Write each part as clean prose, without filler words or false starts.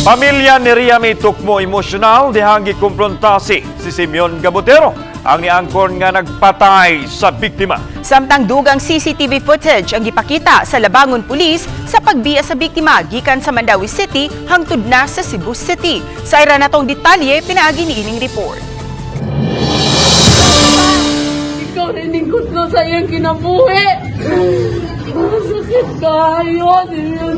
Pamilya ni Ria May Tukmo emosyonal dihang gikumpronta si Simeon Gabutero, ang niangkon nga nagpatay sa biktima. Samtang dugang CCTV footage ang gipakita sa Labangon Police sa pagbiya sa biktima gikan sa Mandaue City hangtod na sa Cebu City. Sa ira natong detalye pinaagi niining report. Ikaw rin kutlo sa iyang kinabuhi. Sakit kayo.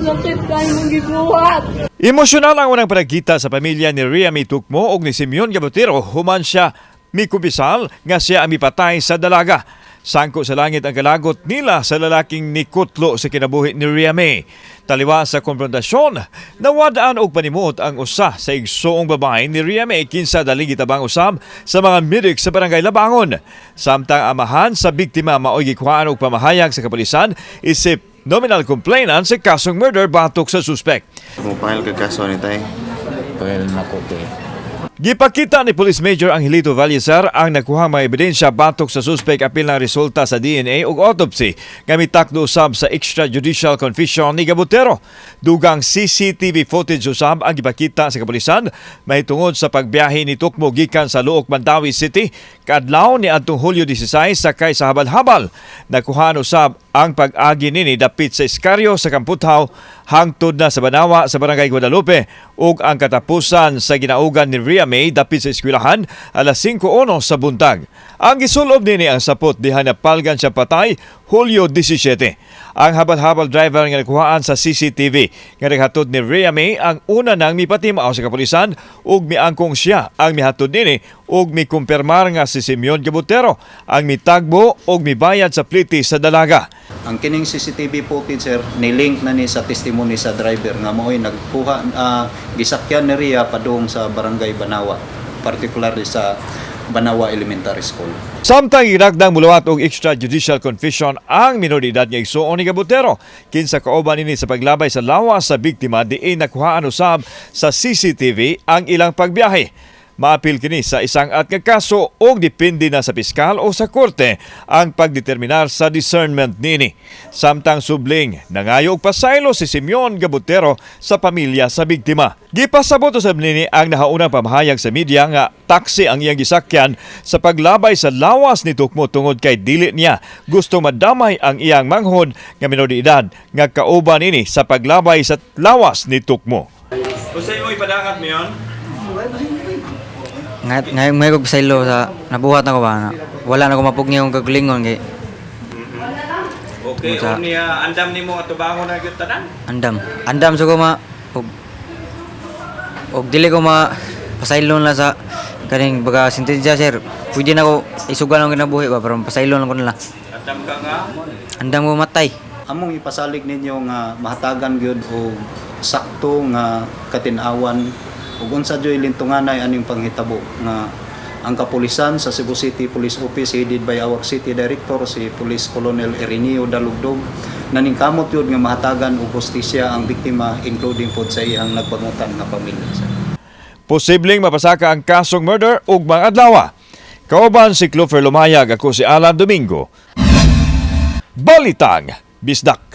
Sakit kayo mong gibuhat. Emosyonal ang unang panagkita sa pamilya ni Ria May Tukmo og ni Simeon Gabutero human siya mikumpisal nga siya ang mipatay sa dalaga. Sangko sa langit ang kalagot nila sa lalaking nikutlo sa kinabuhi ni Ria May. Taliwa sa konfrontasyon, nawadaan og panimuot ang usa sa igsoong babae ni Ria May kinsa dali gitabang usab sa mga medic sa Barangay Labangon. Samtang amahan sa biktima maoy gikuhaan og pamahayag sa kapulisan isip nominal complainant sa kasong murder batok sa suspect. Mo-file kag kaso ni, tay? File na ko kay Gipakita ni Police Major Angelito Vallecer ang nakuha mga ebidensya batok sa suspect apil ng resulta sa DNA ug autopsy nga mitakdo usab sa extrajudicial confession ni Gabutero. Dugang CCTV footage usab ang gipakita sa kapulisan mahitungod sa pagbiyahe ni Tukmo gikan sa Looc, Mandaue City kaadlaw ni adtong Hulyo 16 sakay sa habal-habal. Nakuhaan usab ang pag-agi nini dapit sa Escario sa Kamputhaw hangtod na sa Banawa sa Barangay Guadalupe ug ang katapusan sa ginaugan ni Ria May dapit sa eskwelahan alas 5:01 sa buntag. Ang gisulob nini ang sapot diha napalgan siya patay Hulyo 17. Ang habal-habal driver nga nakuhaan sa CCTV nga naghatod ni Ria May ang una nang mipatimaw sa kapulisan ug miangkong siya ang mihatod nini ug mikumpirmar nga si Simeon Gabutero ang mitagbo ug mibayad sa pliti sa dalaga. Ang kining CCTV footage, sir, ni-link na ni sa testimony sa driver nga mao'y nagkuha, gisakyan ni Ria padung sa Barangay Banawa, particularly sa Banawa Elementary School. Samtang gidagdang muluwat og extrajudicial confession ang minor de edad nga igsuon ni Gabutero kinsa kauban nini sa paglabay sa lawas sa biktima diin nakuhaan usab sa CCTV ang ilang pagbiyahe. Maapil kini sa isang at nga kaso og depende na sa piskal o sa korte ang pagdeterminar sa discernment nini. Samtang subling, nangayo og pasaylo si Simeon Gabutero sa pamilya sa biktima. Gipasabot usab nini ang nahaunang pamahayag sa media nga taxi ang iyang gisakyan sa paglabay sa lawas ni Tukmo tungod kay dili niya gusto madamay ang iyang manghod nga minor de edad nga kauban nini sa paglabay sa lawas ni Tukmo. Unsay mo ipadangat niyon? Ngay ngay may kog pasaylo sa nabuhat na ko ba na wala na ko mapugni akong kagalingon kay Okay, unya andam nimo atubangon na gyud tanan. Andam andam so ko ma og dili ko ma pasaylo na sa kaning baga sentensya, sir. Pwede na ko isugal ang kinabuhi ba, pero pasaylo lang ko nila. Andam ka nga Andam ko matay. Among ipasalig ninyo nga mahatagan gyud og sakto nga katin-awan ug unsa jud lintunganay aning panghitabo nga ang kapulisan sa Cebu City Police Office, headed by our City Director, si Police Colonel Ireneo Dalugdog, naningkamot yun nga mahatagan og hustisya ang biktima, including pod sa iyang nagbangutan nga pamilya, sir. Posibleng mapasaka ang kasong murder ug mga adlaw. Kauban si Clover Lumayag, ako si Alan Domingo. Balitang Bisdak.